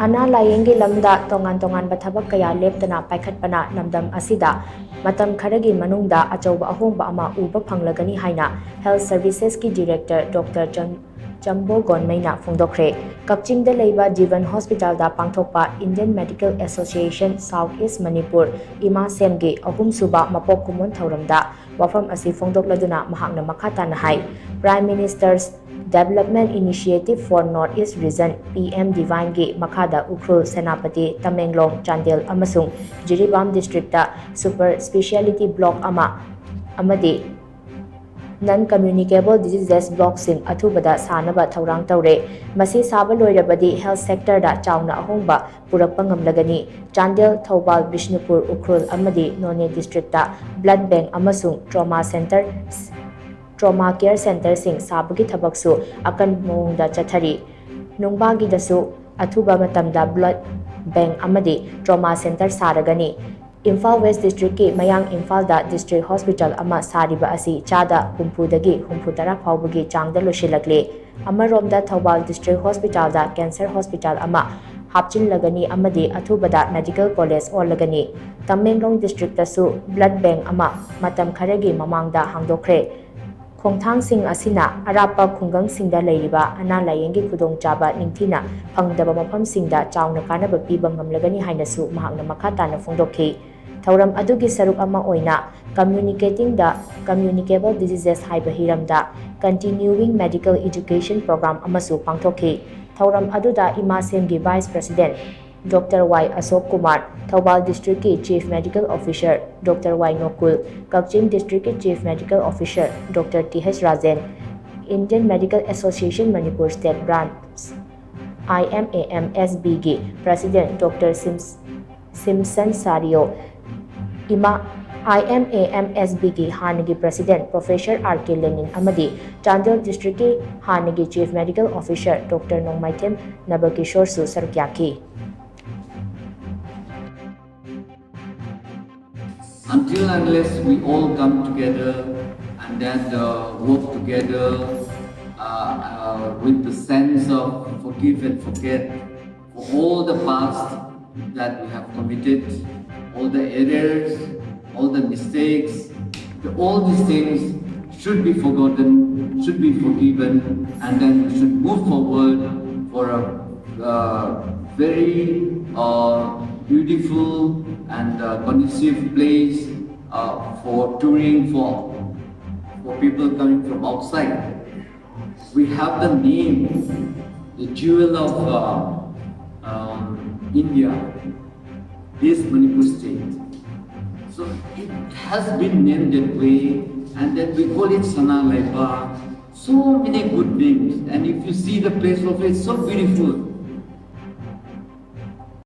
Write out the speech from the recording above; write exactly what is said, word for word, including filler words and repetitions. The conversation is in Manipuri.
ꯑꯅꯥ ꯂꯥꯌꯦꯡꯒꯤ ꯂꯝꯗ ꯇꯣꯉꯥꯟ ꯇꯣꯉꯥꯟꯕ ꯊꯕꯛ ꯀꯌꯥ ꯂꯦꯞꯇꯅ ꯄꯥꯏꯈꯠꯄꯅ ꯂꯝꯗꯝ ꯑꯁꯤꯗ ꯃꯇꯝ ꯈꯔꯒꯤ ꯃꯅꯨꯡꯗ ꯑꯆꯧꯕ ꯑꯍꯣꯡꯕ ꯑꯃ ꯎꯕ ꯐꯪꯂꯒꯅꯤ ꯍꯥꯏꯅ Health Servicesꯀꯤ Director Doctor ꯆꯝ ꯆꯝꯕꯣ ꯒꯣꯟꯃꯩꯅ ꯐꯣꯡꯗꯣꯛꯈ꯭ꯔꯦ꯫ ꯀꯛꯆꯤꯡꯗ ꯂꯩꯕ ꯖꯤꯕꯟ ꯍꯣꯁꯄꯤꯇꯥꯜꯗ ꯄꯥꯡꯊꯣꯛꯄ Indian Medical Association South East Manipur, ꯏꯃꯥꯁꯦꯝꯒꯤ ꯑꯍꯨꯝꯁꯨꯕ ꯃꯄꯣꯛ ꯀꯨꯝꯑꯣꯟ ꯊꯧꯔꯝꯗ ꯋꯥꯐꯝ ꯑꯁꯤ ꯐꯣꯡꯗꯣꯛꯂꯗꯨꯅ ꯃꯍꯥꯛꯅ ꯃꯈꯥ ꯇꯥꯅ ꯍꯥꯏ, Prime Minister's Development Initiative for North East Region, P M ꯗꯤꯋꯥꯏꯟꯒꯤ ꯃꯈꯥꯗ ꯎꯈ꯭ꯔꯨꯜ, ꯁꯦꯅꯥꯄꯇꯤ, ꯇꯃꯦꯡꯂꯣꯡ, ꯆꯥꯟꯗꯦꯜ ꯑꯃꯁꯨꯡ ꯖꯤꯔꯤꯕꯥꯝ districtꯇ super speciality block ꯑꯃ ꯑꯃꯗꯤ Non Communicable Diseases blockꯁꯤꯡ ꯑꯊꯨꯕꯗ ꯁꯥꯅꯕ ꯊꯧꯔꯥꯡ ꯇꯧꯔꯦ꯫ ꯃꯁꯤ ꯁꯥꯕ ꯂꯣꯏꯔꯕꯗꯤ health sectorꯗ ꯆꯥꯎꯅ ꯑꯍꯣꯡꯕ ꯄꯨꯔꯛꯄ ꯉꯝꯂꯒꯅꯤ꯫ ꯆꯥꯟꯗꯦꯜ, ꯊꯧꯕꯥꯜ, ꯕꯤꯁꯅꯨꯄꯨꯔ, ꯎꯈ꯭ꯔꯨꯜ ꯑꯃꯗꯤ ꯅꯣꯅꯦ districtꯇ blood bank ꯑꯃꯁꯨꯡ trauma center, trauma care centreꯁꯤꯡ ꯁꯥꯕꯒꯤ ꯊꯕꯛꯁꯨ ꯑꯀꯟꯕ ꯃꯑꯣꯡꯗ ꯆꯠꯊꯔꯤ꯫ ꯅꯨꯡꯕꯥꯒꯤꯗꯁꯨ ꯑꯊꯨꯕ ꯃꯇꯝꯗ blood bank ꯑꯃꯗꯤ trauma center ꯁꯥꯔꯒꯅꯤ꯫ ꯏꯝꯐꯥꯜ West districtꯀꯤ ꯃꯌꯥꯡ ꯏꯝꯐꯥꯜꯗ district hospital ꯑꯃ ꯁꯥꯔꯤꯕ ꯑꯁꯤ ꯆꯥꯗ ꯍꯨꯝꯐꯨꯗꯒꯤ ꯍꯨꯝꯐꯨꯇꯔꯥ ꯐꯥꯎꯕꯒꯤ ꯆꯥꯡꯗ ꯂꯣꯏꯁꯤꯜꯂꯛꯂꯦ꯫ ꯑꯃꯔꯣꯝꯗ ꯊꯧꯕꯥꯜ district hospitalꯗ cancer hospital ꯑꯃ ꯍꯥꯞꯆꯤꯜꯂꯒꯅꯤ ꯑꯃꯗꯤ ꯑꯊꯨꯕꯗ medical college ꯑꯣꯜꯂꯒꯅꯤ꯫ Tamenglong districtꯇꯁꯨ blood bank ꯑꯃ ꯃꯇꯝ ꯈꯔꯒꯤ ꯃꯃꯥꯡꯗ ꯍꯥꯡꯗꯣꯛꯈ꯭ꯔꯦ꯫ ꯈꯣꯡꯊꯥꯡꯁꯤꯡ ꯑꯁꯤꯅ ꯑꯔꯥꯞꯄ ꯈꯨꯡꯒꯪꯁꯤꯡꯗ ꯂꯩꯔꯤꯕ ꯑꯅꯥ ꯂꯥꯌꯦꯡꯒꯤ ꯈꯨꯗꯣꯡꯆꯥꯕ ꯅꯤꯡꯊꯤꯅ ꯐꯪꯗꯕ ꯃꯐꯝꯁꯤꯡꯗ ꯆꯥꯎꯅ ꯀꯥꯟꯅꯕ ꯄꯤꯕ ꯉꯝꯂꯒꯅꯤ ꯍꯥꯏꯅꯁꯨ ꯃꯍꯥꯛꯅ ꯃꯈꯥ ꯇꯥꯅ ꯐꯣꯡꯗꯣꯛꯈꯤ꯫ ꯊꯧꯔꯝ ꯑꯗꯨꯒꯤ ꯁꯔꯨꯛ ꯑꯃ ꯑꯣꯏꯅ Communicating the Communicable Diseases ꯍꯥꯏꯕ ꯍꯤꯔꯝꯗ Continuing Medical Education Program ꯑꯃꯁꯨ ꯄꯥꯡꯊꯣꯛꯈꯤ꯫ ꯊꯧꯔꯝ ꯑꯗꯨꯗ ꯏꯃꯥꯁꯦꯝꯒꯤ Vice President Doctor Y Ashok Kumar, Thoubal districtꯀꯤ Chief Medical Officer Doctor Y Nokul, Kakching districtꯀꯤ Chief Medical Officer Doctor T H Rajen, Indian Medical Association Manipur State Branch, IMAMSBꯒꯤ President Doctor ꯁꯤꯝꯁ ꯁꯤꯝꯁꯟ ꯁꯥꯔꯤꯌꯣ, ꯏꯃꯥ, IMAMSBꯒꯤ ꯍꯥꯟꯅꯒꯤ President Professor R K Lenin ꯑꯃꯗꯤ ꯆꯥꯟꯗꯦꯜ districtꯀꯤ ꯍꯥꯟꯅꯒꯤ Chief Medical Officer Doctor ꯅꯣꯡꯃꯥꯏꯊꯦꯝ ꯅꯕꯀꯤꯁꯣꯔꯁꯨ ꯁꯔꯨꯛ ꯌꯥꯈꯤ꯫ Until unless we all come together and then uh, work together uh, uh, with the sense of forgive and forget, all the past that we have committed, all the errors, all the mistakes, the, all these things should be forgotten, should be forgiven, and then we should move forward for a uh, very uh, beautiful and uh, conducive place uh, for touring for for people coming from outside. We have the name, the jewel of uh, um, India, this Manipur state. So it has been named that way, and then we call it Sana Leibak. So many good names, and if you see the place of it, so beautiful.